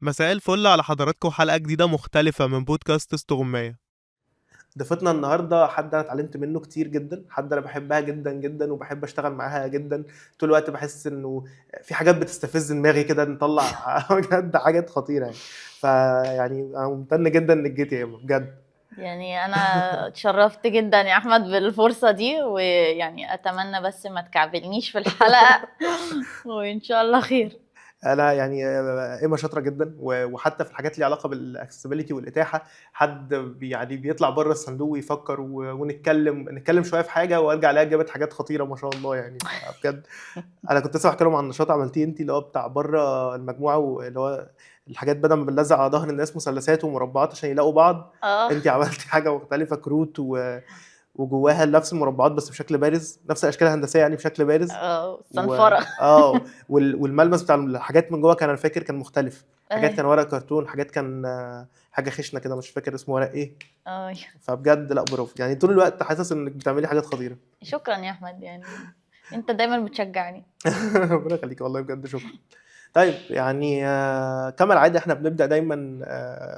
مساء الفل على حضراتكم، حلقة جديدة مختلفة من بودكاست استغماية. ضيفتنا النهاردة حد أنا اتعلمت منه كتير جدا، حد أنا بحبها جدا جدا وبحب أشتغل معاها جدا. طول الوقت بحس إنه في حاجات بتستفز دماغي كده، نطلع بجد حاجات خطيرة يعني. فيعني أنا ممتن جدا إنك جيتي يا إيما بجد. يعني أنا اتشرفت جدا يا أحمد بالفرصة دي، ويعني أتمنى بس ما تكعبلنيش في الحلقة وإن شاء الله خير. أنا يعني إيما شاطرة جدا، وحتى في الحاجات اللي علاقة بال accessibility والإتاحة، حد يعني بيطلع بره الصندوق ويفكر ونتكلم نتكلم شوية في حاجة وأرجع ألاقي جابت حاجات خطيرة ما شاء الله يعني. بجد أنا كنت لسه بحكي لهم عن نشاط عملتيه أنت اللي هو بتاع بره المجموعة، واللي هو الحاجات بدل ما بنلزق على ظهر الناس مثلثات ومربعات عشان يلاقوا بعض، أنت عملتي حاجة مختلفة، كروت وجواها نفس المربعات بس بشكل بارز، نفس الاشكال الهندسية يعني بشكل بارز. صنفره. والملمس بتاع الحاجات من جوه كان انا فاكر كان مختلف، حاجات كان ورق كرتون، حاجات كان حاجة خشنه كده مش فاكر اسمه ورق ايه. فبجد لا برافو، يعني طول الوقت حاسس انك بتعملي حاجات خطيرة. شكرا يا احمد، يعني انت دايما بتشجعني. ربنا يخليك والله بجد شكرا. طيب يعني كما العادة احنا بنبدا دايما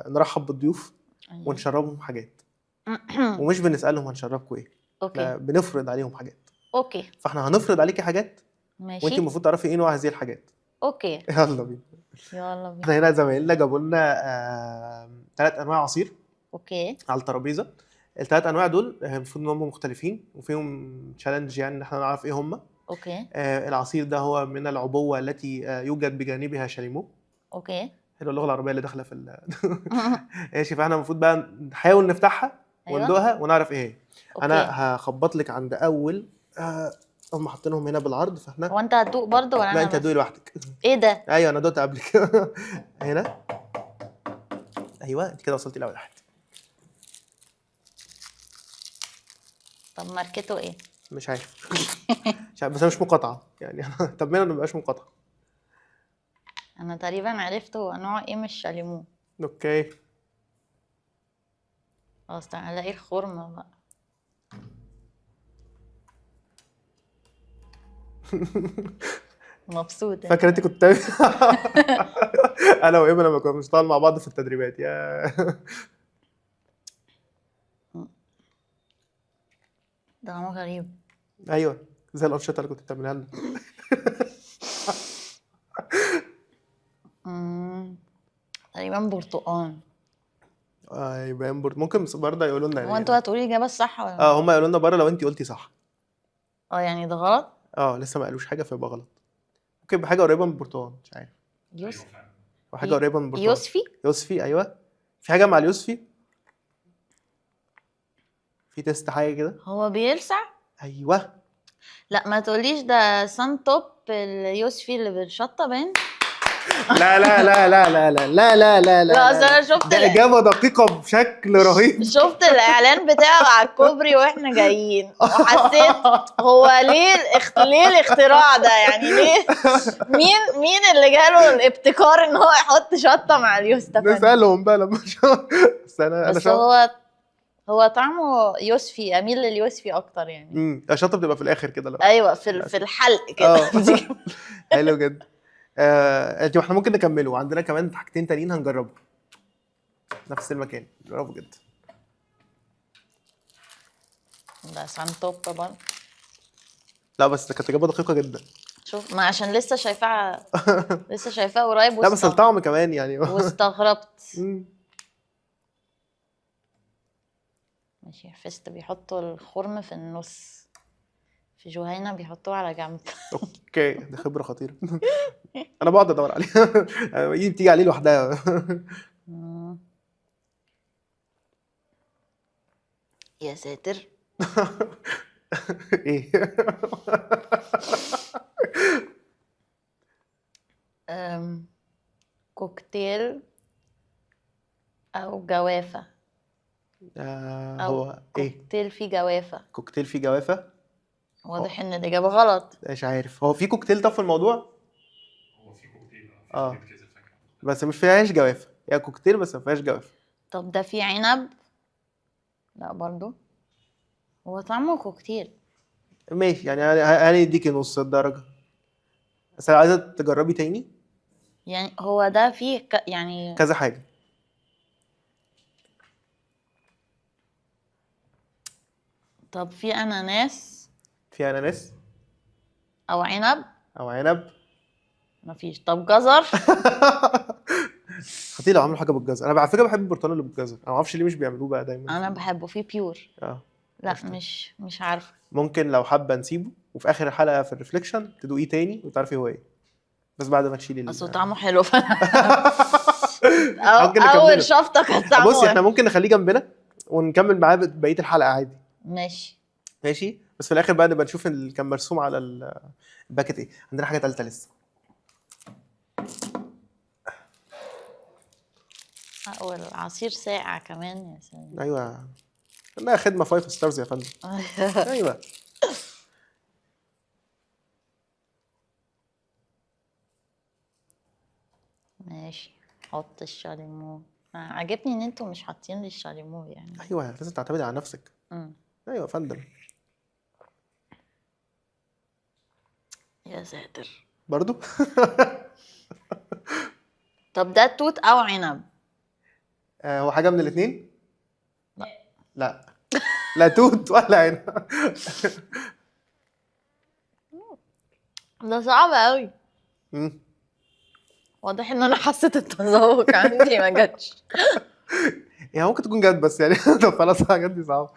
نرحب بالضيوف ونشربهم حاجات، ومش بنسالهم هنشربكم ايه، احنا بنفرض عليهم حاجات. okay، فاحنا هنفرض عليكي حاجات، ماشي، وانت المفروض تعرفي ايه نوع هذه الحاجات. okay، يلا بينا يلا بينا. احنا هنا زمايلنا جابوا لنا 3 انواع عصير. okay، على الترابيزة. الثلاث انواع دول المفروض ان هم مختلفين وفيهم challenge، يعني ان احنا نعرف ايه هم. okay. العصير ده هو من العبوه التي يوجد بجانبها شاليمو. okay، حلوة اللغة العربية اللي داخله في ماشي. فاحنا المفروض بقى نحاول نفتحها وندوقها ونعرف ايه هي. انا هخبط لك عند اول هم حاطينهم هنا بالعرض، فاحنا هو انت هتدوق برضه ولا انا؟ لا انت هتدوقي لوحدك. ايه ده؟ ايوه انا دوقت قبل كده. هنا ايوه، انت كده وصلتي لاول واحد. طب ماركته ايه؟ مش عارف. مش عارف، بس انا مش مقاطعه يعني. طب مين انا ما بقاش مقاطعه؟ انا تقريبا عرفت هو نوع ايه من الشاليمو. okay خلاص تعالى الاقي الخرم بقى. مبسوطة. فاكره انت كنت انا وايما لما كنا بنشتغل مع بعض في التدريبات يا طعمه غريب. ايوه زي الانشطة اللي كنت بتعملها لنا. تقريبا برتقان. يبقى ممكن برضه يقولوا لنا يعني. هو انتوا هتقولي الاجابة الصح ولا؟ هم يقولوا لنا بره لو انت قلتي صح. يعني ده غلط؟ لسه ما قالوش حاجة فيبقى غلط. ممكن يبقى حاجة قريبه من البرتقال، مش عارف. يوسف وحاجه قريبه من البرتقال. يوسفي؟ يوسفي ايوه. في حاجة مع اليوسفي؟ في taste حاجة كده؟ هو بيلسع؟ ايوه. لا ما تقوليش ده سان توب اليوسفي اللي بالشطه باين. لا لا لا لا لا لا لا لا لا لا اصل انا شفت ده اجابه دقيقة بشكل رهيب. شفت الاعلان بتاعه على الكوبري واحنا جايين، وحسيت هو ليه ليه الاختراع ده يعني؟ ليه مين اللي جاله الابتكار ان هو يحط شطه مع اليوسف؟ نسالهم بقى لما بس انا بس هو طعمه يوسفي، اميل لليوسفي اكتر يعني. الشطه بتبقى في الاخر كده. ايوه في الحلق كده. حلو جدا. احنا ممكن نكمله، عندنا كمان حاجتين تانيين هنجربهم نفس المكان. برافو جدا. ده سان توب برضه. لا بس كانت اجابه دقيقة جدا. شوف، ما عشان لسه شايفاها، لسه شايفاها قريب. لا بس الطعم كمان يعني. واستغربت. ماشي. فيست بيحطوا الخرم في النص، في جهينة بيحطوه على جنب. okay، دي خبرة خطيرة. انا بقعد ادور عليه. ايدي بتيجي عليه لوحدها. يا ساتر. ايه؟ كوكتيل او جوافة. أو هو ايه؟ كوكتيل فيه جوافة. كوكتيل فيه جوافة؟ واضح ان الاجابة غلط. مش عارف، هو في كوكتيل طب في الموضوع؟ هو في كوكتيل، في كذا فاكهة بس مش فيهاش جوافه، هي كوكتيل بس ما فيهاش جوافه. طب ده فيه عنب؟ لا برضو هو طعمه كوكتيل. ماشي يعني هنديكي نص الدرجة، بس عايزه تجربي تاني؟ يعني هو ده فيه يعني كذا حاجة. طب في اناناس؟ في اناناس او عنب؟ او عنب. مفيش. طب جزر؟ خطير لو عملوا حاجة بالجزر. انا على فكرة بحب البرتقال اللي بالجزر، انا ما اعرفش ليه مش بيعملوه بقى دايما. انا بحبه فيه pure. لا قشطة. مش عارفه. ممكن لو حابة نسيبه وفي اخر الحلقة في ال reflection تدوقيه تاني وتعرفي هو ايه، بس بعد ما تشيلي اصل طعمه حلو فانا ممكن نكمله. اول شفطه كانت طعمه بصي احنا ممكن نخليه جنبنا ونكمل معاه بقية الحلقة عادي. ماشي ماشي، بس في الاخر بقى نبقى نشوف اللي كان مرسوم على ال packet ايه. عندنا حاجة ثالثة لسه. والعصير ساقع كمان يا سلام. ايوه انها خدمة 5 stars يا فندم. ايوه ماشي، حط الشاليمو. عجبني ان انتوا مش حاطين لي الشاليمو يعني. ايوه لازم تعتمدي على نفسك. ايوه يا فندم. يا ساتر برضو. طب ده توت او عنب؟ هو حاجة من الاثنين؟ لا لا لا توت ولا عنب. ده صعب قوي. واضح ان انا حاسه التذوق عندي ما جاتش. يعني ممكن تكون جت بس يعني. طب خلاص الحاجات دي صعبة.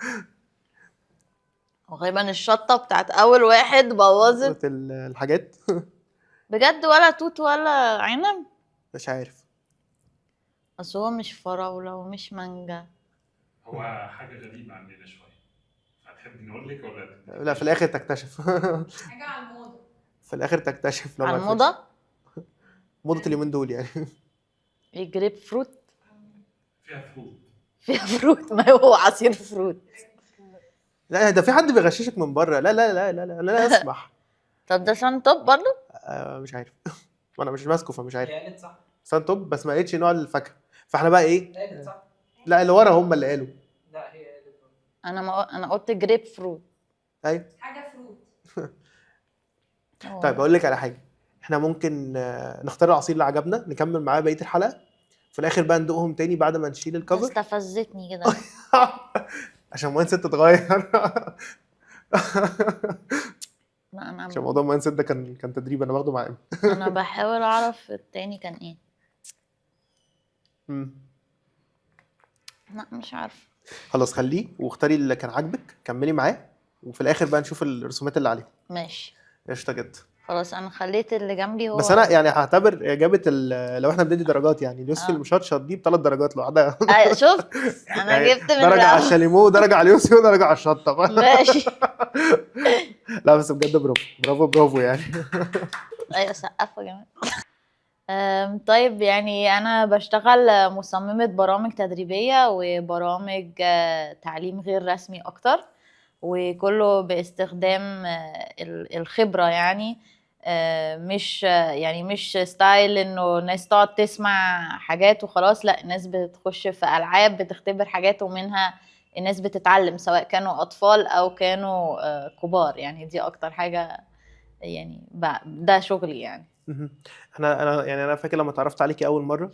وغالبا الشطه بتاعت اول واحد بوظت الحاجات. بجد. ولا توت ولا عنب؟ مش عارف. اصل هو مش فراوله ومش مانجا. هو حاجة غريبة عندنا شوية، هتحب نقول لك ولا؟ لا في الاخر تكتشف. حاجة على الموضة. في الاخر تكتشف لو على الموضة؟ موضة اليومين دول يعني. ايه جريب فروت؟ فيها fruit. فيها fruit، ما هو عصير fruit. لا ده في حد بيغششك من بره. لا لا لا لا لا لا اسمح. طب ده سان توب برضه؟ مش عارف. وانا مش ماسكه فمش عارف. هي قالت صح. سان توب بس ما قالتش نوع الفاكهة، فاحنا بقى ايه؟ قالت صح. لا اللي ورا هم اللي قالوا. لا هي قالت برضه. انا ما انا قلت جريب فروت. ايوه حاجة fruit. طيب اقول لك على حاجة، احنا ممكن نختار العصير اللي عجبنا نكمل معاه بقية الحلقة، في الاخر بقى ندوقهم تاني بعد ما نشيل ال cover. استفزتني كده. عشان mindset اتغير. لا انا عشان موضوع mindset ده كان تدريب انا باخده مع ام. انا بحاول اعرف التاني كان ايه. لا مش عارفه. خلاص خليه واختاري اللي كان عاجبك كملي معاه، وفي الاخر بقى نشوف الرسومات اللي عليه. ماشي قشطه جدا. خلاص انا خليت اللي جنبي هو. بس انا يعني هعتبر اجابه لو احنا بندي درجات يعني اليوسف المشطشط دي ب3 درجات لوحدها. ايوه شفت انا يعني جبت من درجه على الشاليمو ودرجة على اليوسف ودرجة على الشطه. ماشي. لا بس بجد برافو برافو برافو يعني. ايوه سقفوا يا جماعة. طيب يعني انا بشتغل مصممه برامج تدريبية وبرامج تعليم غير رسمي اكتر، وكله باستخدام الخبرة يعني، مش يعني مش style انه الناس تقعد تسمع حاجات وخلاص، لا الناس بتخش في العاب بتختبر حاجات ومنها الناس بتتعلم سواء كانوا اطفال او كانوا كبار يعني. دي اكتر حاجة يعني ده شغلي يعني. انا يعني انا فاكر لما اتعرفت عليكي اول مرة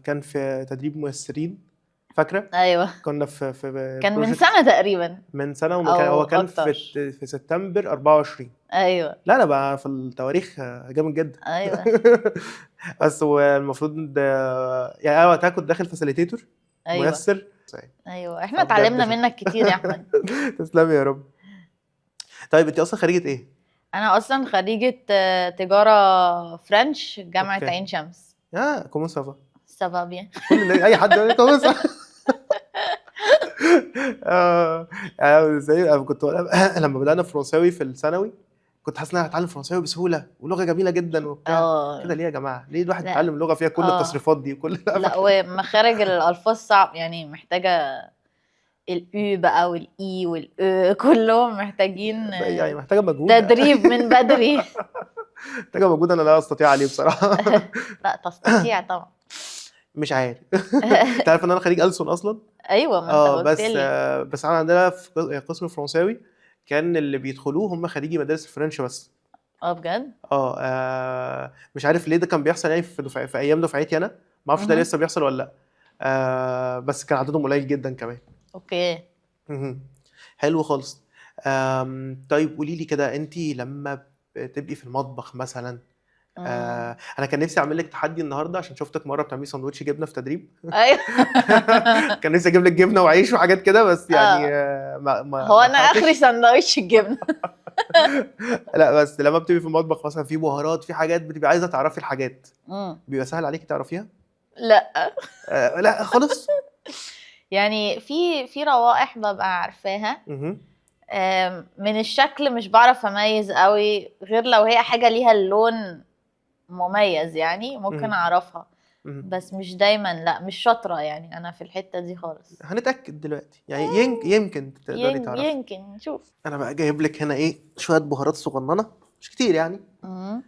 كان في تدريب ميسرين، فاكره؟ ايوه كنا في كان من سنة تقريبا. من سنة هو كان في سبتمبر 24. ايوه. لا انا بقى في التواريخ جامد جدا. ايوه. بس والمفروض يعني انا وقتها كنت داخل facilitator. ايوه ميسر. ايوه احنا اتعلمنا منك كتير يا احمد. تسلمي يا رب. طيب انت اصلا خريجة ايه؟ انا اصلا خريجة تجارة French جامعه عين شمس. comment ça va؟ ça va bien. كل اي حد يقول comment ça. ازاي انا كنت لما بدانا فرنساوي في الثانوي كنت حاسس ان انا هتعلم فرنساوي بسهولة ولغة جميلة جدا وبتاع كده. ليه يا جماعة؟ ليه الواحد يتعلم لغة فيها كل التصريفات دي وكل لا ومخارج الالفاظ صعب يعني، محتاجه ال u بقى وال i وال e كلهم محتاجين يعني محتاجه مجهود تدريب من بدري. محتاجه مجهود انا لا استطيع عليه بصراحة. لا تستطيع طبعا. مش عارف. انت عارف ان انا خريج ألسن اصلا؟ ايوه ما انت قلت لي. بس انا عندنا في قسم فرنساوي كان اللي بيدخلوه هم خريجي مدارس ال French بس. اه بجد؟ اه مش عارف ليه ده كان بيحصل يعني في ايام دفعتي انا، ما اعرفش ده مهم. لسه بيحصل ولا لا. بس كان عددهم قليل جدا كمان. okay. مهم. حلو خالص. طيب قولي لي كده، انت لما بتبقي في المطبخ مثلا، مم. انا كان نفسي اعمل لك تحدي النهارده عشان شفتك مرة بتعملي سندوتش جبنه في تدريب. ايوه. كان نفسي اجيب لك جبنه وعيش وحاجات كده، بس يعني ما هو ما انا اخري لحقتش. سندوتش الجبنة. لا بس لما بتبقي في المطبخ مثلا في بهارات، في حاجات بتبقي عايزه تعرفي الحاجات، مم. بيبقى سهل عليكي تعرفيها؟ لا لا خالص. يعني في روائح ببقى عارفاها. مهم. من الشكل مش بعرف اميز قوي، غير لو هي حاجة ليها اللون مميز يعني ممكن مم. اعرفها، مهم. بس مش دايما. لا مش شاطرة يعني انا في الحتة دي خالص. هنتاكد دلوقتي يعني، يمكن تقدري تعرفي. يمكن نشوف. انا بقى جايب لك هنا ايه، شوية بهارات صغننه مش كتير يعني. مم.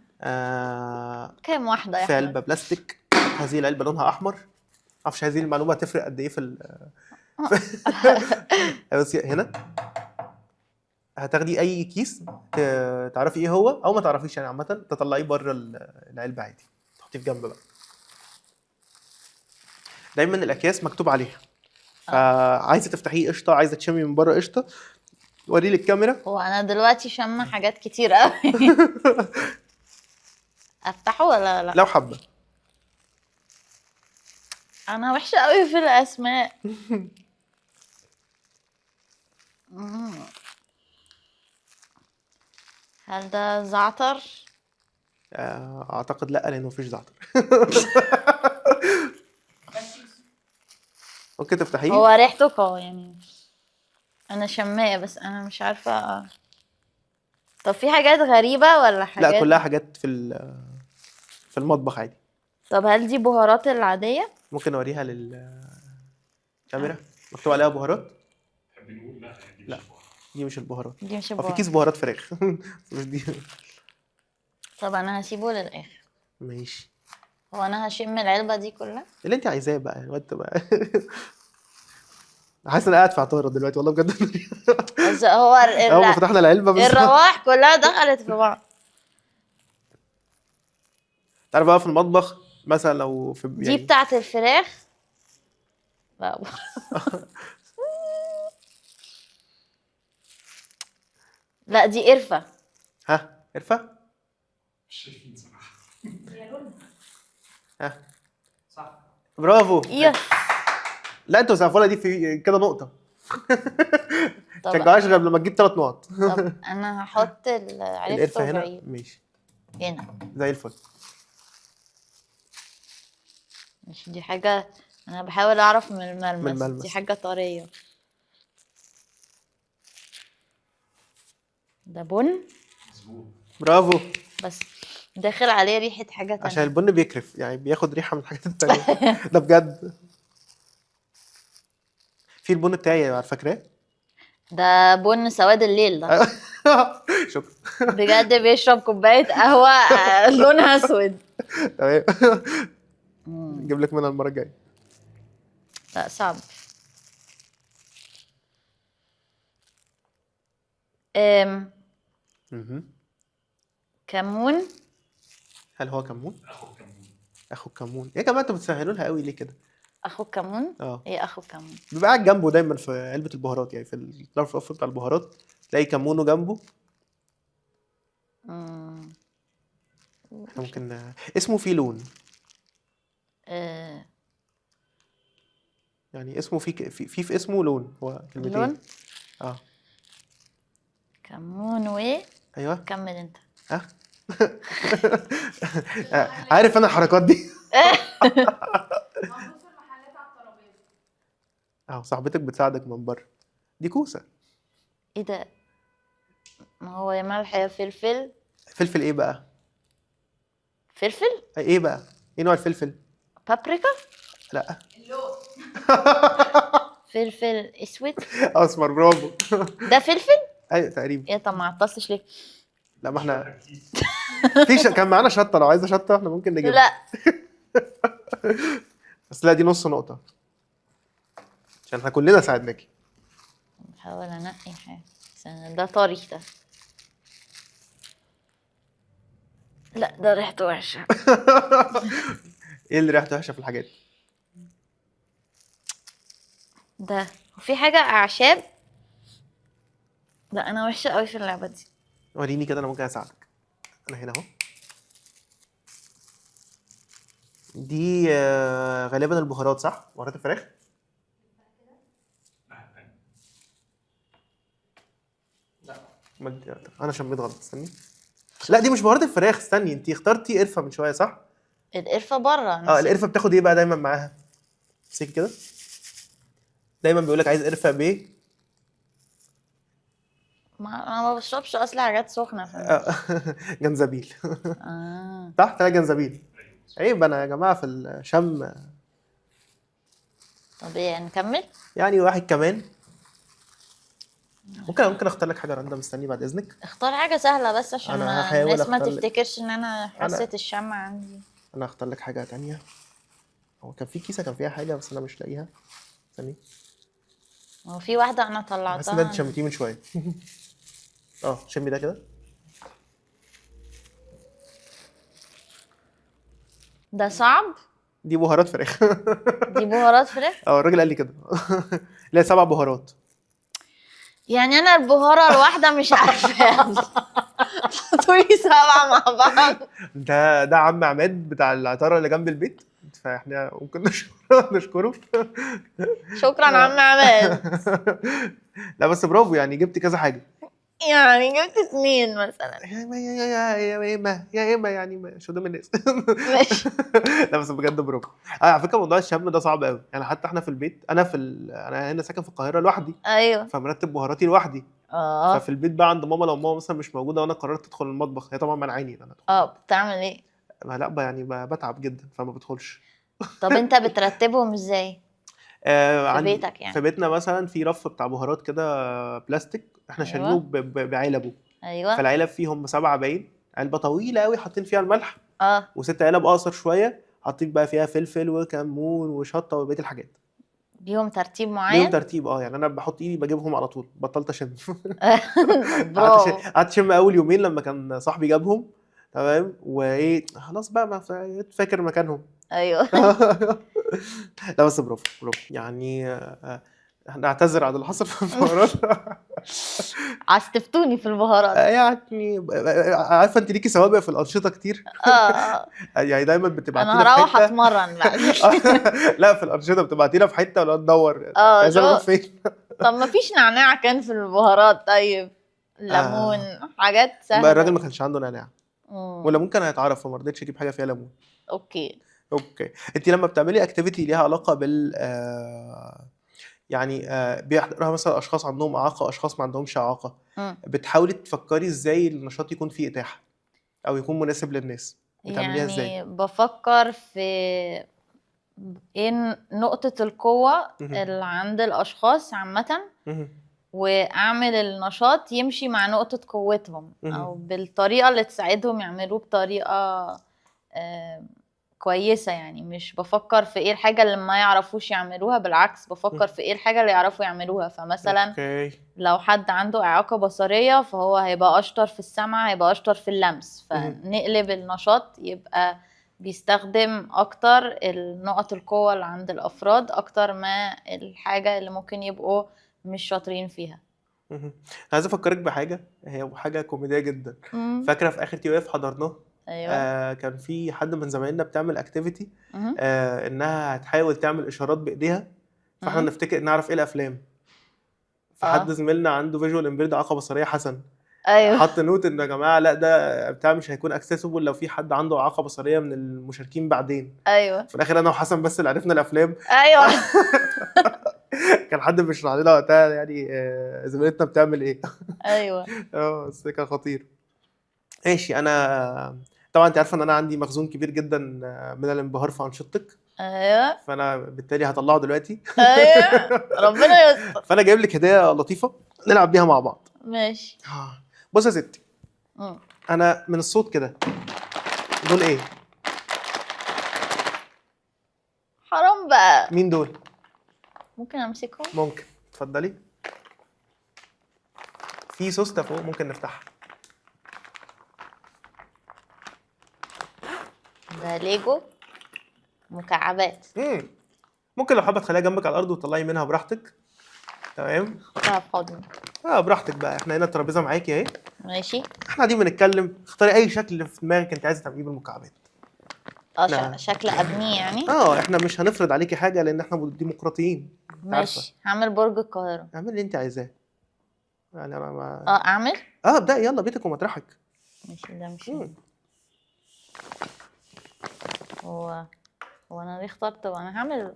كام واحدة يا في احمد؟ علبة بلاستيك، هذه العلبة لونها احمر. معرفش هذه المعلومة هتفرق قد ايه في بس هنا هتاخدي اي كيس تعرفي ايه هو او ما تعرفيش يعني، عامة تطلعيه بره العلبة عادي، تحطيه في جنب بقى. دايما الاكياس مكتوب عليها، فعايزه تفتحيه قشطه، عايزه تشمي من بره قشطه، وري لي الكاميرا. هو انا دلوقتي شامة حاجات كتير قوي. افتحه ولا لا؟ لو حابة. انا وحشة قوي في الاسماء. مم. هل ده زعتر؟ اعتقد لا، لانه مفيش زعتر. ممكن تفتحيه. هو ريحته قوي يعني، انا شمايه بس انا مش عارفه. طب في حاجات غريبة ولا حاجات؟ لا كلها حاجات في المطبخ عادي. طب هل دي بهارات العادية؟ ممكن اوريها للكاميرا. مكتوب عليها بهارات. تحب نقول لا؟ دي مش لا. البهارات. دي مش البهارات. دي مش هو في البهارات. كيس بهارات فراخ مش دي. طب انا هسيبه للاخر. ماشي. هو انا هشم العلبة دي كلها؟ اللي انت عايزاه بقى يعني، وانت بقى حاسس ان انا قاعد في عطاره دلوقتي والله بجد. بس هو اول ما فتحنا العلبة بس الروائح كلها دخلت في بعض. تعرف بقى في المطبخ مثلا لو في دي يعني بتاعت الفراخ. لا لا دي قرفة. ها قرفه؟ مش شايفين صراحة. هي لونها ها صح. برافو. yes. لا انتوا سقفوله دي في كده نقطة. طب تشجعهاش غير لما تجيب 3 نقط. طب انا هحط عرفته القرفه هنا بعيد. ماشي هنا زي الفل. مش دي حاجة، انا بحاول اعرف من الملمس. من الملمس. دي حاجة طرية. ده بن. مظبوط. برافو. بس داخل عليه ريحة حاجة تانية. عشان البن بيكرف يعني، بياخد ريحه من الحاجات التانية. ده بجد. في البن بتاعي على فاكراه؟ ده بن سواد الليل ده. شكرا. بجد بيشرب كوباية قهوة لونها اسود. تمام. نجيب لك منها المرة الجاية. لا صعب. كمون. هل هو كمون؟ اخو كمون. اخو الكمون. يا جماعة انتوا بتسهلوا لها قوي ليه كده؟ اخو الكمون؟ ايه اخو الكمون؟ بيبقى قاعد جنبه دايما في علبة البهارات، يعني في الرف بتاع البهارات تلاقي كمونه جنبه. احنا ممكن اسمه فيه لون. يعني اسمه في في اسمه لون، هو كلمتين. لون؟ كمون و ايوه. كمل انت. ها؟ عارف انا الحركات دي. موجود في المحلات على الترابيزة. اهو صاحبتك بتساعدك من بره. دي كوسة. ايه ده؟ ما هو يا ملح يا فلفل. فلفل ايه بقى؟ فلفل؟ ايه بقى؟ ايه نوع الفلفل؟ بابريكا؟ لا. اللون. فلفل اسود. اسمر. برافو. ده فلفل؟ ايوه تقريبا. ايه طب ما عطستش ليه؟ لا ما احنا في كان معانا شطه، لو عايزه شطه احنا ممكن نجيبها. لا بس لا دي نص نقطة عشان احنا كلنا ساعدناكي. بحاول انقي حاجة بس ده طري ده. لا ده ريحته وحشة. ايه اللي ريحته وحشة في الحاجات؟ ده وفي حاجة اعشاب. لا انا وحشة قوي في اللعبة دي. وريني كده، انا ممكن اساعدك. انا هنا اهو. دي غالبا البهارات، صح؟ بهارات الفراخ. الناحية التانية. انا شميت غلط، استني. لا دي مش بهارات الفراخ، استني، انت اخترتي قرفه من شوية صح؟ القرفه بره. القرفه بتاخد ايه بقى دايما معاها؟ امسكي كده. دايما بيقول لك عايز قرفه ب ما انا ما بشربش اصلا حاجات سخنة. جنزبيل. صح؟ طلع جنزبيل. عيب انا يا جماعة في الشم. طب ايه نكمل؟ يعني واحد كمان. ممكن اختار لك حاجة random، استني بعد اذنك. اختار حاجة سهلة بس عشان أنا هحاول الناس ما أختار لك. تفتكرش ان انا حاسه الشم عندي. انا هختار لك حاجة تانية. هو كان في كيسه كان فيها حاجة بس انا مش لاقيها، استني. هو في واحدة انا حاسس ان انت طلعتها. شميتيه من شوية. شمي ده كده. ده صعب. دي بهارات فراخ. دي بهارات فراخ؟ الراجل قال لي كده. لا 7 بهارات. يعني انا البهاره الواحدة مش عارفاها، تقولي 7 مع بعض. ده عم عماد بتاع العطاره اللي جنب البيت، فاحنا ممكن نشكره. شكرا عم عماد. لا بس برافو، يعني جبت كذا حاجة. يعني جبت 2 مثلا. يا اما يا اما يعني مش قدام الناس. ماشي. لا بس بجد برافو. على فكرة موضوع الشم ده صعب قوي، يعني حتى احنا في البيت، انا هنا ساكن في القاهرة لوحدي. ايوه. فمرتب بهاراتي لوحدي. ففي البيت بقى عند ماما، لو ماما مثلا مش موجودة وانا قررت ادخل المطبخ، هي طبعا منعاني ان انا ادخل. بتعمل ايه؟ ما لا يعني بتعب جدا فما بدخلش. طب انت بترتبهم ازاي؟ في بيتك يعني؟ في بيتنا مثلا في رف بتاع بهارات كده بلاستيك، احنا شارينه بعلبه. ايوه. فالعلب فيهم 7 باين، علبة طويلة قوي حاطين فيها الملح. و6 علب اقصر شوية حاطين بقى فيها فلفل وكمون وشطه وبقية الحاجات. ليهم ترتيب معين؟ ليهم ترتيب. يعني انا بحط ايدي بجيبهم على طول، بطلت اشم. برافو. قعدت اشم اول يومين لما كان صاحبي جابهم، تمام، وايه خلاص بقى ما فاكر مكانهم. ايوه. لا بس برافو برافو، يعني نعتذر عن اللي حصل في البهارات. عستفتوني في البهارات. يعني عارفه انت ليكي سوابق في الانشطة كتير. يعني دايما بتبعتينا انا هروح في حتة. اتمرن بعد. لا في الانشطة بتبعتينا في حتة ولا ندور. عايزه اروح فين؟ طب ما فيش نعناع كان في البهارات؟ طيب ليمون، حاجات سهلة. الراجل ما كانش عنده نعناع. ولا ممكن هيتعرف، فما رضيتش اجيب حاجة فيها ليمون. okay. okay. انت لما بتعملي activity ليها علاقة بال يعني بيحضرها مثلا اشخاص عندهم اعاقه، اشخاص ما عندهمش اعاقه، بتحاولي تفكري ازاي النشاط يكون فيه اتاحة او يكون مناسب للناس؟ بتعمليها ازاي؟ يعني بفكر في ايه نقطة القوة اللي عند الاشخاص عامة، واعمل النشاط يمشي مع نقطة قوتهم او بالطريقة اللي تساعدهم يعملوه بطريقة كويسة. يعني مش بفكر في ايه الحاجة اللي ما يعرفوش يعملوها، بالعكس بفكر في ايه الحاجة اللي يعرفوا يعملوها. فمثلا لو حد عنده إعاقة بصرية فهو هيبقى أشطر في السمع، هيبقى أشطر في اللمس، فنقلب النشاط يبقى بيستخدم أكتر النقط القوة اللي عند الأفراد أكتر ما الحاجة اللي ممكن يبقوا مش شاطرين فيها. عايز أفكرك بحاجة، هي حاجة كوميدية جدا. فاكرة في آخر TOF حضرناه؟ ايوه. كان في حد من زمايلنا بتعمل activity، انها هتحاول تعمل اشارات بايديها، فاحنا نفتكر نعرف ايه الافلام. فحد زميلنا عنده visual impaired، اعاقه بصريه، حسن. ايوه. حط note ان يا جماعة لا ده بتاع مش هيكون accessible لو في حد عنده اعاقه بصريه من المشاركين بعدين. ايوه. في الاخر انا وحسن بس اللي عرفنا الافلام. ايوه. كان حد بيشرح لنا وقتها يعني زميلتنا بتعمل ايه. ايوه. بس كان خطير. ماشي. انا طبعا انت عارفه ان انا عندي مخزون كبير جدا من الانبهار في انشطتك. ايوه. فانا بالتالي هطلعه دلوقتي. ايوه ربنا يستر. فانا جايب لك هديه لطيفة نلعب بيها مع بعض. ماشي. بص يا ستي، انا من الصوت كده دول ايه؟ حرام بقى. مين دول؟ ممكن امسكهم؟ ممكن، اتفضلي. في سوسته فوق ممكن نفتحها. ده ليجو مكعبات. ممكن لو حابة تخليها جنبك على الارض وتطلعي منها براحتك. تمام. احطها في حضني. اه براحتك بقى، احنا هنا الترابيزة معاكي اهي. ماشي. احنا قاعدين بنتكلم، اختاري اي شكل في دماغك انت عايزه تعمليه بالمكعبات. اه نعم. شكل ابنيه يعني. اه احنا مش هنفرض عليكي حاجة لان احنا ديمقراطيين. انت عارفه. ماشي، هعمل برج القاهرة. اعملي اللي انت عايزاه. يعني انا ما اه اعمل. اه ابدأي يلا، بيتك ومطرحك. ماشي، ده مش هو هو انا ليه اخترت؟ وانا هعمل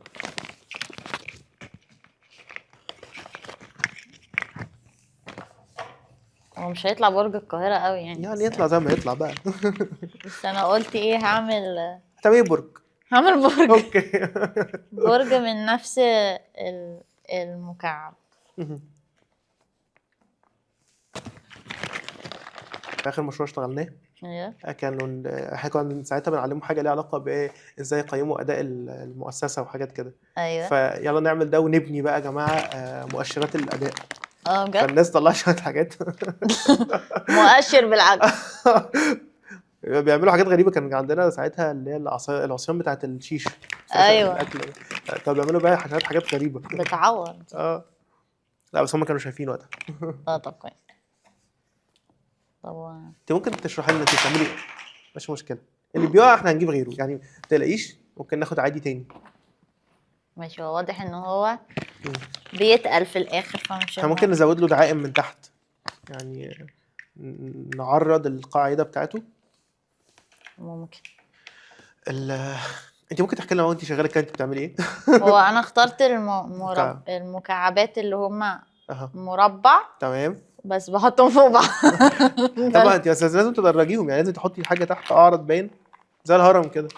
هو مش هيطلع برج القاهرة قوي يعني، يعني بس يطلع زي ما يطلع بقى. بس انا قلت ايه، هعمل هتعملي برج. هعمل برج. okay. برج من نفس المكعب. في اخر مشروع اشتغلناه ايوه كانوا احنا كنا ساعتها بنعلمهم حاجة ليها علاقة بايه، ازاي يقيموا اداء المؤسسة وحاجات كده. ايوه. فيلا نعمل ده ونبني بقى يا جماعة مؤشرات الاداء. اه بجد؟ فالناس طلعت شوية حاجات. مؤشر بالعكس. بيعملوا حاجات غريبة. كان عندنا ساعتها اللي هي العصيان بتاعت الشيش ساعتها. أيوة. الاكل كانوا بيعملوا بقى حاجات غريبة. بتعور. اه لا بس هم كانوا شايفين وقتها. اه طب كويس. طب انت ممكن تشرحي لنا انت بتعملي ايه؟ مش مشكلة، اللي بيقع احنا هنجيب غيره يعني، ما تقلقيش، ممكن ناخد عادي تاني. ماشي، هو واضح ان هو بيتقل في الاخر فمش احنا ممكن نزود له دعائم من تحت يعني، نعرض القاعدة بتاعته. ممكن. انت ممكن تحكي لنا وانت شغالة كده انت بتعملي ايه؟ هو انا اخترت مكعب. المكعبات اللي هما اها مربع. تمام. بس بحطهم فوق بعض. طبعا انت بس لازم تدرجيهم يعني، لازم تحطي حاجة تحت اعرض باين زي الهرم كده.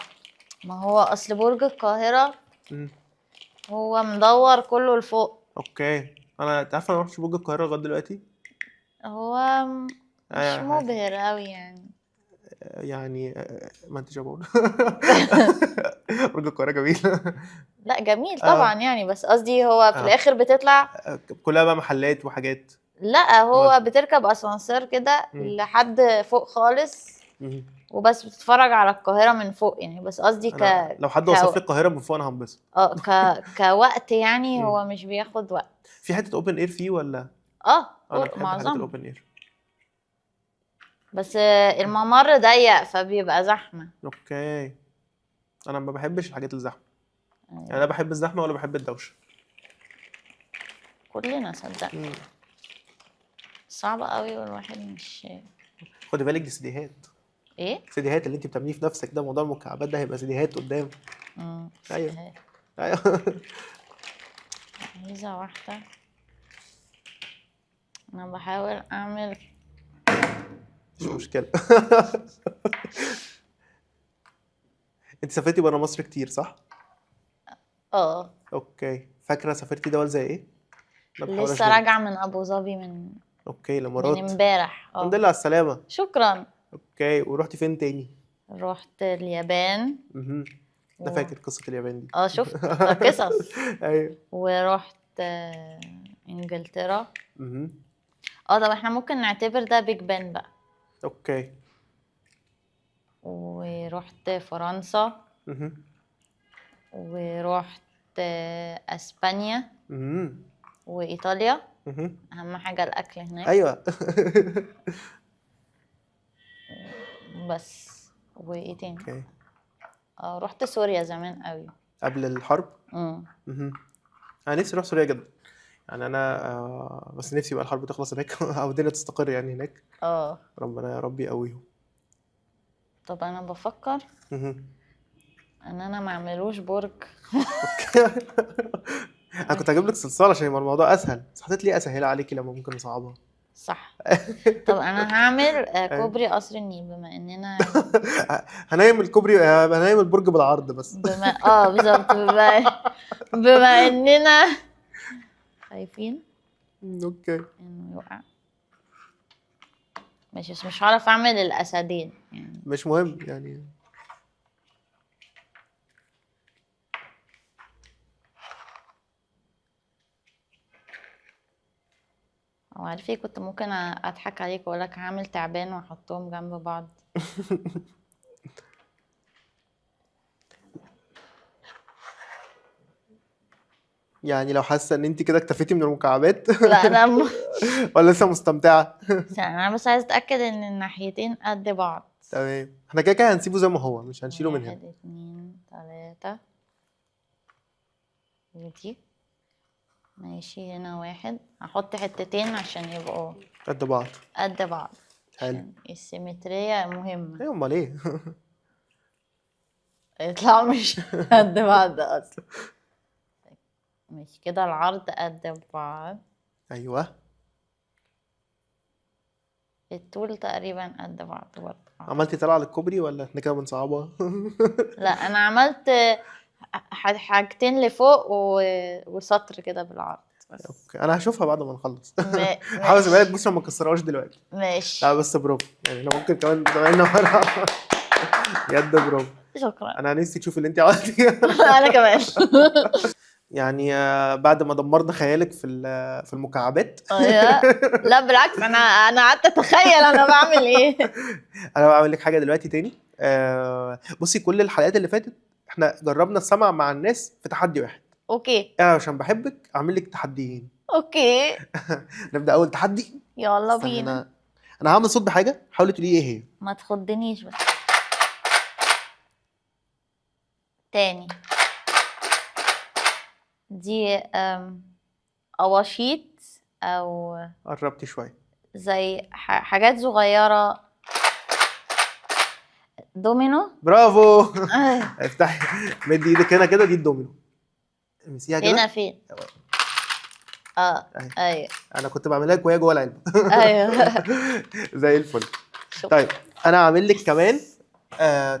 ما هو اصل برج القاهرة مم. هو مدور كله لفوق. okay. انا انت عارفه انا ما رحتش برج القاهرة لغاية دلوقتي. هو مش أيوة. مبهر قوي يعني. يعني ما انت بقول برج القاهرة جميل. لا جميل طبعا يعني، بس قصدي هو في الاخر بتطلع كلها بقى محلات وحاجات. لا هو بتركب اسانسير كده لحد فوق خالص وبس بتتفرج على القاهرة من فوق يعني. بس قصدي لو حد وصف لي القاهرة من فوق انا هنبسط. كوقت يعني هو مش بياخد وقت. في حتة open air فيه ولا؟ اه انا بحب حاجات معظمها ال open air. بس الممر ضيق فبيبقى زحمة. okay. انا ما بحبش الحاجات الزحمة يعني، لا بحب الزحمة ولا بحب الدوشة. كلنا صدق. صعبة قوي والواحد مش خدي بالك دي سيديهات. ايه؟ سيديهات اللي انت بتعمليه في نفسك ده، موضوع المكعبات ده هيبقى سيديهات قدام. ايوه. ايوه. عايزة واحدة. انا بحاول اعمل. مش مشكلة. انت سافرتي بره مصر كتير صح؟ اه. okay. فاكرة سافرتي دول زي ايه؟ انا بحاول لسه اشغلك. راجعة من ابو ظبي من okay، الامارات. من امبارح. الحمد لله على السلامة. شكرا. okay، ورحتي فين تاني؟ رحت اليابان. انا فاكر قصة اليابان دي. شفت قصص. ايوه. ورحت انجلترا. طب احنا ممكن نعتبر ده بيج بن بقى. okay. ورحت فرنسا. ورحت اسبانيا. وايطاليا. اهم حاجة الاكل هناك. ايوه. بس وايه تاني؟ okay. رحت سوريا زمان قوي قبل الحرب. انا نفسي اروح سوريا جدا يعني، انا بس نفسي بقى الحرب تخلص هناك او الدنيا تستقر يعني هناك. ربنا يا رب يقويهم. طب انا بفكر ان انا ما اعملوش برج. انا كنت هجيب لك صلصال عشان يبقى الموضوع اسهل، بس حطيت ليه اسهلها عليكي لما ممكن نصعبها. صح. طب انا هعمل كوبري قصر النيل بما اننا هنايم الكوبري، هنايم البرج بالعرض بس. بما بالظبط، بما اننا خايفين okay انه يقع. ماشي، بس مش هعرف اعمل الاسدين يعني. مش مهم يعني. هو عارف ايه، كنت ممكن اضحك عليك واقول لك هعمل تعبان واحطهم جنب بعض. يعني لو حاسه ان انت كده اكتفيتي من المكعبات. لا انا ولا لسه مستمتعه؟ انا بس عايزه اتاكد ان الناحيتين قد بعض. تمام، احنا كده كده هنسيبه زي ما هو، مش هنشيله من هنا. 1 2 3 ودي ماشي. هنا واحد، هحط حتتين عشان يبقوا قد بعض. قد بعض. حلو. عشان السيمترية مهمة. ايه امال ايه؟ يطلعوا مش قد بعض اصلا. ماشي كده العرض قد بعض. ايوه. الطول تقريبا قد بعض برضه. عملتي طلعه للكوبري ولا احنا كده بنصعبها؟ لا انا عملت حاجتين لفوق وسطر كده بالعرض بس. okay، انا هشوفها بعد ما نخلص. حاول اسيبها لك بص ما نكسرهاش دلوقتي. ماشي. لا بس برافو، يعني لو ممكن كمان زمايلنا ورا بجد برافو. شكرا. انا نفسي تشوف اللي انت عملتيه. انا كمان. يعني بعد ما دمرنا خيالك في في المكعبات. أيوة. لا بالعكس، انا قعدت اتخيل انا بعمل ايه. انا بعمل لك حاجة دلوقتي تاني. بصي، كل الحلقات اللي فاتت احنا جربنا السمع مع الناس في تحدي واحد. okay. انا عشان بحبك اعمل لك تحديين. okay. نبدا اول تحدي. يلا استني، بينا. انا هعمل صوت بحاجة، حاولي تقولي ايه هي. ما تخضنيش بس. تاني. دي قواشيط او قربتي شوية. زي حاجات صغيرة. دومينو. برافو. افتحي، مدي ايدك هنا كده، دي الدومينو، امسيها كده. هنا فين؟ أهي. ايوه. انا كنت بعملها لك وهي جوه العلبة. ايوه. زي الفل. شكرا. طيب انا عامل لك كمان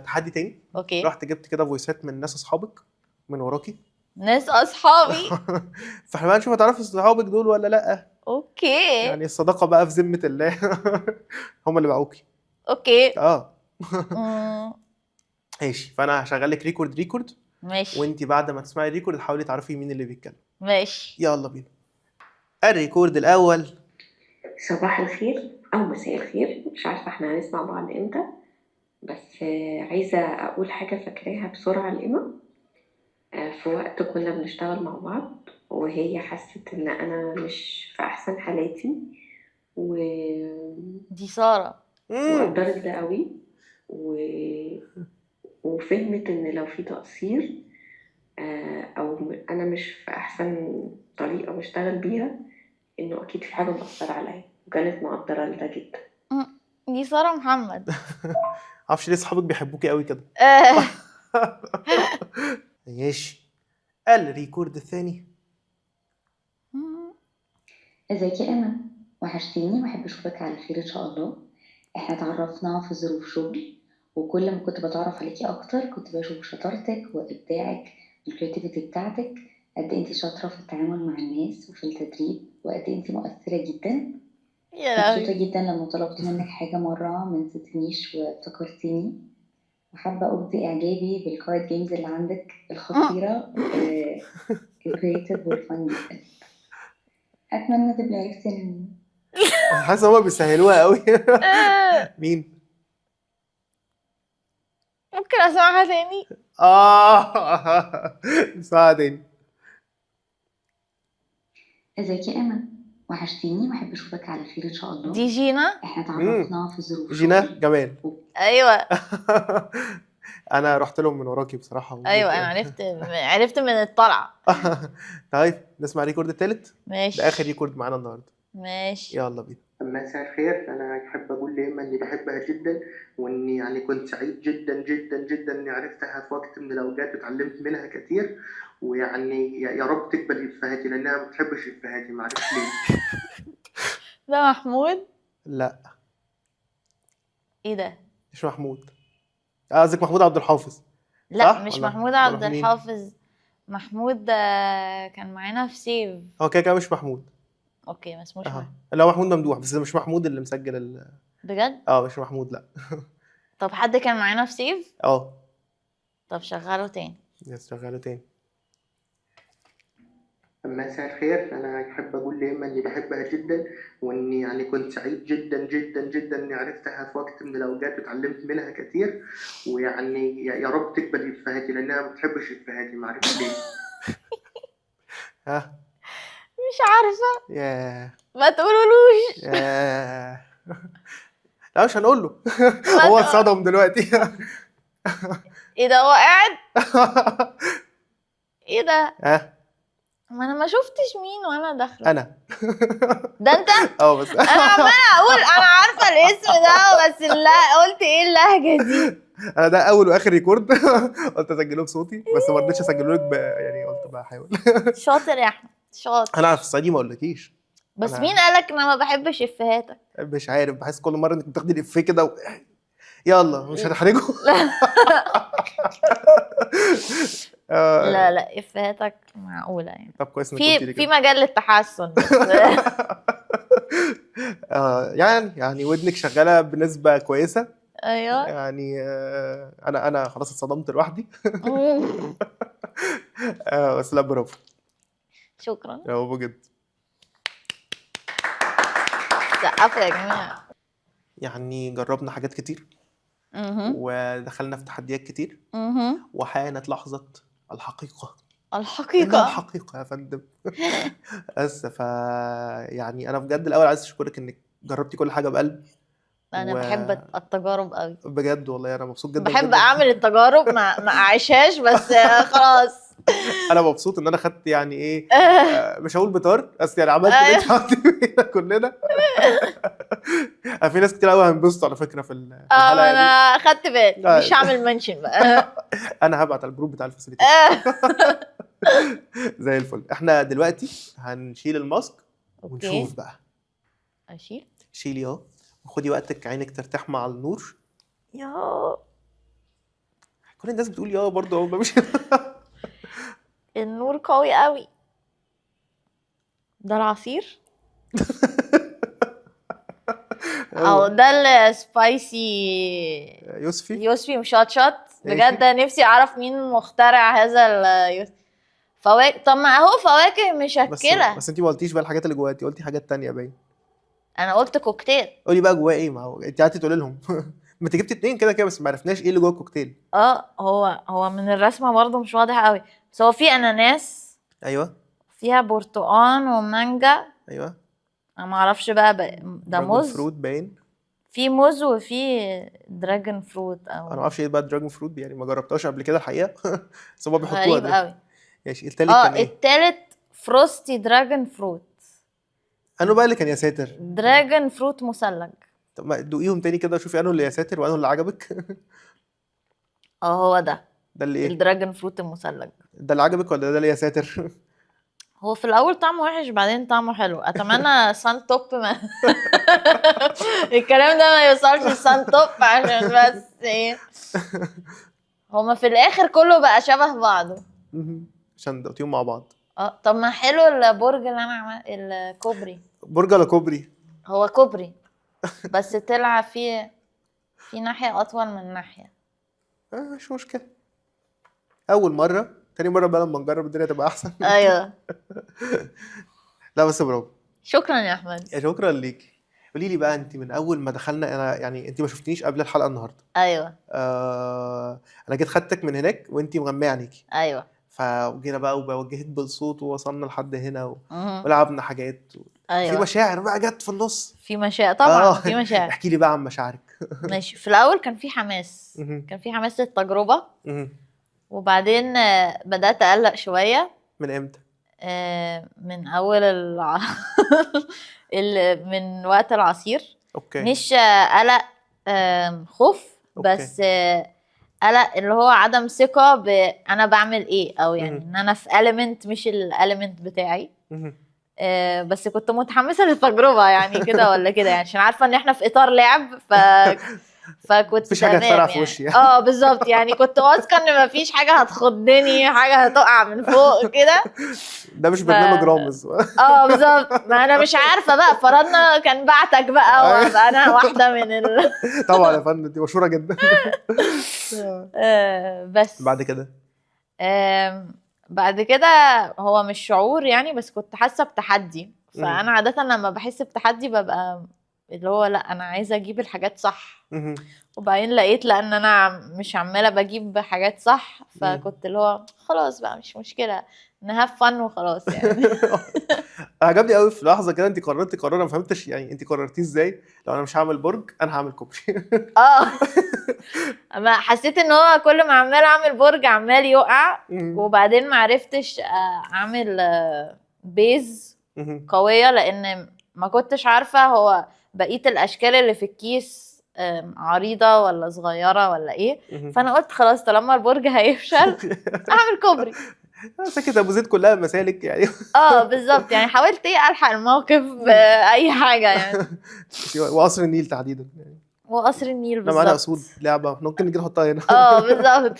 تحدي تاني. okay. رحت جبت كده voice ات من ناس اصحابك من وراكي. ناس اصحابي. فاحنا بقى نشوف هتعرفي اصحابك دول ولا لا. okay. يعني الصداقة بقى في ذمه الله. هم اللي باعوكي. okay. ماشي، فانا هشغل لك record. ماشي. وانت بعد ما تسمعي ال record حاولي تعرفي مين اللي بيتكلم. ماشي. يلا بينا. ال record الاول. صباح الخير او مساء الخير، مش عارفه احنا هنسمع بعض امتى، بس عايزه اقول حاجة فاكراها بسرعة لإيما. في وقت كنا بنشتغل مع بعض وهي حست ان انا مش في احسن حالاتي دي ساره. وقدرت ده قوي وفهمت ان لو في تقصير او انا مش في احسن طريقه بشتغل بيها، انه اكيد في حاجة مأثره عليا، وكانت مقدره لده جدا. دي ساره محمد. معرفش ليه اصحابك بيحبوكي قوي كده. ماشي، ال record الثاني. ازيك يا ايما، وحشتيني واحب اشوفك على خير ان شاء الله. احنا اتعرفنا في ظروف شغل، وكل ما كنت بتعرف عليكي اكتر كنت بشوف شطارتك وابداعك وال creativity بتاعتك، قد ايه انتي شاطرة في التعامل مع الناس وفي التدريب، وقد ايه انتي مؤثرة جدا. يا لهوي. مبسوطة جدا لما طلبت منك حاجة مرة ما نسيتنيش وافتكرتيني، وحابة ابدي اعجابي بال card games اللي عندك الخطيرة، ال creative وال fun جدا. اتمنى تبقي عرفتي انا مين. انا حاسس ان هما بيسهلوها قوي. مين؟ ممكن اسمعها تاني؟ اسمعها تاني. ازيك يا ايما، وحشتيني واحب اشوفك على خير ان شاء الله. دي جينا. احنا اتعرفنا في ظروف جينا شغل. جمال. ايوه. انا رحت لهم من وراكي بصراحة. ايوه، انا عرفت من الطلعة. طيب نسمع record التالت. ماشي. ده اخر record معانا النهارده. ماشي. يلا بينا. مساء الخير، انا احب اقول لإيما اني بحبها جدا، واني يعني كنت سعيد جدا جدا جدا اني عرفتها في وقت من الاوقات وتعلمت منها كتير، ويعني يا رب تقبل افهاتي لانها ما بتحبش افهاتي، ما اعرفش ليه. ده محمود؟ لا. ايه ده؟ مش محمود. قصدك محمود عبد الحافظ؟ لا صح؟ مش ولا محمود عبد ولا مين؟ الحافظ. محمود كان معانا في سيف. هو كده كده مش محمود. okay، ما اسموش محمود. اللي هو محمود ممدوح، بس ده مش محمود اللي مسجل بجد؟ مش محمود، لا. طب حد كان معانا في سيف؟ طب شغله تاني. yes، شغله تاني. مساء الخير، انا احب اقول لإيما اني بحبها جدا، واني يعني كنت سعيد جدا جدا جدا اني عرفتها في وقت من الاوقات وتعلمت منها كتير، ويعني يا رب تقبل افهاتي لانها ما بتحبش افهاتي، ما اعرفش ليه. ها؟ مش عارفه. ياه. ما تقولولوش. ياه، لا مش هنقول له. هو اتصدم دلوقتي. ايه ده، هو قاعد؟ ايه ده؟ ها؟ ما انا ما شفتش مين وانا داخله. انا. ده انت؟ اه بس انا عماله اقول انا عارفه الاسم ده، بس لا قلت ايه اللهجة دي. انا ده اول واخر record قلت اسجله بصوتي، بس ما رضيتش اسجله لك يعني قلت بقى احاول. شاطر يا احمد، شاطر. انا في الصعيدي ما اقولكيش. بس مين قالك انا ما بحبش افيهاتك؟ مش عارف، بحس كل مرة انك بتاخدي الافيه كده يلا مش هنحرجه. لا لا، افيهاتك معقولة يعني. طب كويس انك قلتي لي في مجال للتحسن بس. يعني ودنك شغالة بنسبة كويسة. ايوه يعني انا خلاص اتصدمت لوحدي. بس لا برافو. شكرا. برافو جدا. سقفوا يا جماعة. يعني جربنا حاجات كتير ودخلنا في تحديات كتير، وحانت لحظة الحقيقة. الحقيقة الحقيقة يا فندم. بس ف يعني أنا بجد الأول عايز أشكرك إنك جربتي كل حاجة بقلب. أنا بحب التجارب قوي بجد والله، أنا مبسوط جدا. بحب أعمل التجارب، ما أعيشهاش بس خلاص. أنا مبسوط إن أنا خدت يعني إيه، مش هقول بطار، بس يعني عملت اللي أنت عملتيه كلنا. في ناس كتير قوي هينبسطوا على فكرة في الحلقة دي. انا خدت بالي، مش هعمل mention بقى. انا هبعت على ال group بتاع ال facilitation. زي الفل. احنا دلوقتي هنشيل ال mask ونشوف بقى. اشيل؟ شيلي اهو، وخدي وقتك، عينك ترتاح مع النور. يا كل الناس بتقول يا برضه اهو مش النور قوي قوي. ده العصير او ده ال spicy يوسفي مشطشط. بجد نفسي اعرف مين مخترع هذا فواكه. طب ما اهو فواكه مشكلة. بس انت ما قلتيش بقى الحاجات اللي جواها، انت قلتي حاجات تانية باين. انا قلت كوكتيل. قولي بقى جواه ايه، ما هو انت قعدتي تقولي لهم. ما انت جبتي اتنين كده كده، بس ما عرفناش ايه اللي جوه الكوكتيل. هو من الرسمة برضه مش واضح قوي، بس هو في اناناس. ايوه. فيها برتقان ومانجا. ايوه. انا ما اعرفش بقى ده موز fruit باين. في موز وفي dragon fruit. او انا ما اعرفش ايه بقى dragon fruit، يعني ما جربتهاش قبل كده الحقيقة. بس هما بيحطوها. غريب قوي. ماشي. التالت كان ايه؟ التالت frosty dragon fruit. انه بقى اللي كان يا ساتر dragon fruit مثلج. طب ما دوقيهم تاني كده وشوفي انه اللي يا ساتر وانه اللي عجبك. هو ده. ده اللي ايه؟ ال dragon fruit المثلج. ده اللي عجبك ولا ده اللي يا ساتر؟ هو في الاول طعمه وحش بعدين طعمه حلو. اتمنى سان توب ما الكلام ده ما يوصلش لسان توب، عشان بس ايه، هما في الاخر كله بقى شبه بعضه عشان دقتيهم مع بعض. طب ما حلو البرج اللي انا عمل الكوبري. برج ولا كوبري؟ هو كوبري بس طلع فيه في ناحية اطول من ناحية. مش مشكلة، اول مرة. تاني مرة بقى لما نجرب الدنيا تبقى أحسن. أيوه. لا بس برافو. شكرا يا أحمد. شكرا ليكي. قولي لي بقى، أنت من أول ما دخلنا، أنا يعني أنت ما شفتنيش قبل الحلقة النهاردة. أيوه. أنا جيت خدتك من هناك وأنت مغمية عينيكي. أيوه. فجينا بقى ووجهت بالصوت ووصلنا لحد هنا ولعبنا حاجات أيوه. في مشاعر بقى جت في النص. في مشاعر طبعا. في مشاعر. احكي لي بقى عن مشاعرك. ماشي. في الأول كان في حماس، كان في حماس للتجربة. وبعدين بدأت أقلق شوية. من إمتى؟ من أول من وقت العصير. okay. مش قلق خوف، بس قلق اللي هو عدم ثقة بأنا بعمل إيه، أو يعني إن أنا في element مش ال element بتاعي. بس كنت متحمسة للتجربة يعني كده ولا كده، يعني عشان عارفة إن إحنا في إطار لعب، فكنت مفيش حاجة هتفرقع في وشي يعني. بالظبط، يعني كنت واثقة ان مفيش حاجة هتخضني، حاجة هتقع من فوق كده. ده مش برنامج رامز. بالظبط. ما انا مش عارفه بقى، فرضنا كان بعتك بقى وابقى انا واحدة من طبعا يا فندم، دي مشهورة جدا. بس بعد كده بعد كده هو مش شعور يعني، بس كنت حاسه بتحدي. فانا عادة لما بحس بتحدي ببقى اللي هو لا انا عايزه اجيب الحاجات صح. مهم. وبعدين لقيت لا ان انا مش عماله بجيب حاجات صح، فكنت اللي هو خلاص بقى مش مشكلة، ن have fun وخلاص يعني. عجبني قوي في لحظة كده انت قررتي قرار انا ما فهمتش يعني انت قررتيه ازاي، لو انا مش هعمل برج انا هعمل كوبري. اه ما حسيت ان هو كل ما عمال اعمل برج عمال يقع، وبعدين ما عرفتش اعمل base قوية، لان ما كنتش عارفه هو بقية الاشكال اللي في الكيس عريضة ولا صغيرة ولا ايه. فانا قلت خلاص طالما البرج هيفشل اعمل كوبري. سكة ابو زيد كلها مسالك يعني. اه بالظبط، يعني حاولت ايه الحق الموقف باي حاجة يعني. وقصر النيل تحديدا يعني. وقصر النيل احنا بالظبط. معانا اسود لعبه ممكن نجي نحطها هنا. اه بالظبط.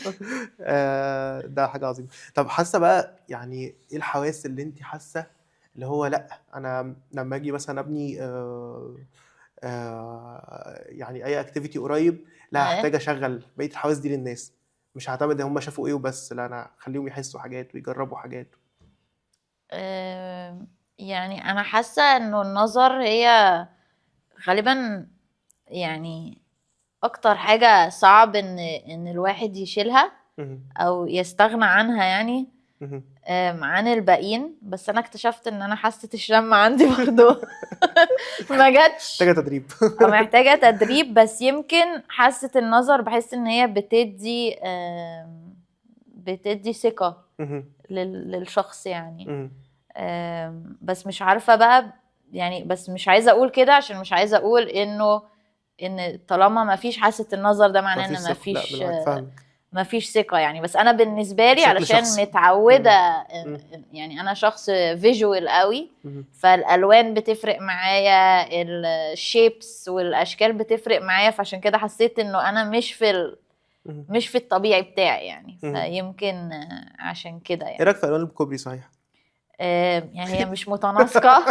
ده حاجة عظيمة. طب حاسه بقى يعني ايه الحواس اللي انت حاسه اللي هو لا انا لما اجي مثلا ابني يعني اي activity قريب، لا هحتاج اشغل بقية الحواس دي للناس، مش هعتمد ان هم شافوا ايه وبس، لا انا خليهم يحسوا حاجات ويجربوا حاجات. يعني انا حاسه انه النظر هي غالبا يعني اكتر حاجة صعب ان الواحد يشيلها او يستغنى عنها يعني عن الباقيين. بس انا اكتشفت ان انا حاسه الشم عندي برضو ما جاتش، محتاجه تدريب. محتاجه تدريب. بس يمكن حاسه النظر بحس ان هي بتدي ثقة للشخص يعني. بس مش عارفه بقى يعني، بس مش عايزه اقول كده عشان مش عايزه اقول انه ان طالما ما فيش حاسه النظر ده معناه ان ما فيش ثقة يعني. بس انا بالنسبة لي علشان متعوده يعني انا شخص visual قوي، فالالوان بتفرق معايا، ال shapes والاشكال بتفرق معايا، فعشان كده حسيت انه انا مش في الطبيعي بتاعي يعني. فيمكن عشان كده يعني. ايه رايك في الوان الكوبري صحيح؟ يعني هي مش متناسقه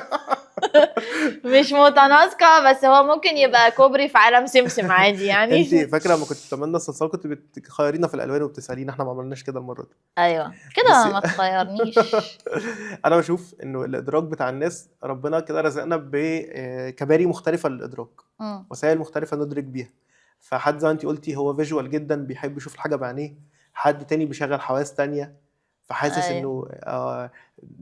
مش متناسقه، بس هو ممكن يبقى كوبري في عالم سمسم عادي يعني. انت فاكره لما كنت بتمنى الصلصال كنت بتخيرينا في الالوان وبتسالينا، احنا ما عملناش كده المرة دي. ايوه كده ما تخيرنيش. انا بشوف انه الادراك بتاع الناس ربنا كده رزقنا بكباري مختلفة للادراك، وسائل مختلفة ندرك بيها. فحد زي ما انت قلتي هو visual جدا، بيحب يشوف الحاجة بعينيه، حد تاني بيشغل حواس تانية، فحاسس انه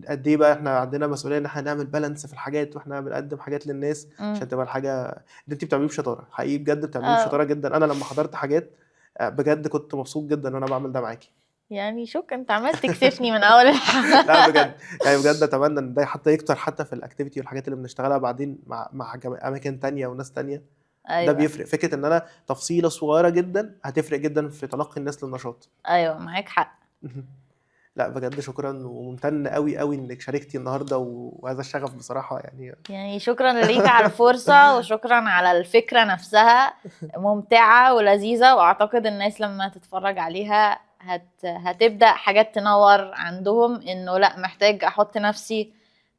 قد ايه بقى احنا عندنا مسؤولية ان احنا نعمل balance في الحاجات واحنا بنقدم حاجات للناس عشان تبقى الحاجة اللي انت بتعمليه بشطاره حقيقي، بجد بتعمليه بشطاره جدا. انا لما حضرت حاجات بجد كنت مبسوط جدا وانا بعمل ده معاكي يعني. شكرا، انت عمال تكسفني من اول الحلقة. لا بجد يعني بجد اتمنى ان ده حتى يكتر حتى في ال activity والحاجات اللي بنشتغلها بعدين مع اماكن تانية وناس تانية. أيوة. ده بيفرق، فكرة ان انا تفصيله صغيرة جدا هتفرق جدا في تلقي الناس للنشاط. ايوه معاك حق. لا بجد شكرا، وممتن قوي قوي انك شاركتي النهارده وهذا الشغف بصراحة يعني. يعني شكرا ليك على الفرصة، وشكرا على الفكرة نفسها، ممتعة ولذيذه، واعتقد الناس لما تتفرج عليها هتبدا حاجات تنور عندهم انه لا محتاج احط نفسي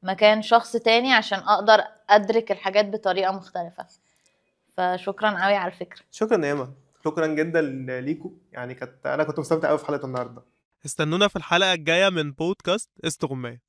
مكان شخص تاني عشان اقدر ادرك الحاجات بطريقة مختلفة. فشكرا قوي على الفكرة. شكرا يا ايما، شكرا جدا ليكم يعني. انا كنت مستمتع قوي في حلقة النهارده. استنونا في الحلقة الجاية من بودكاست استغماية.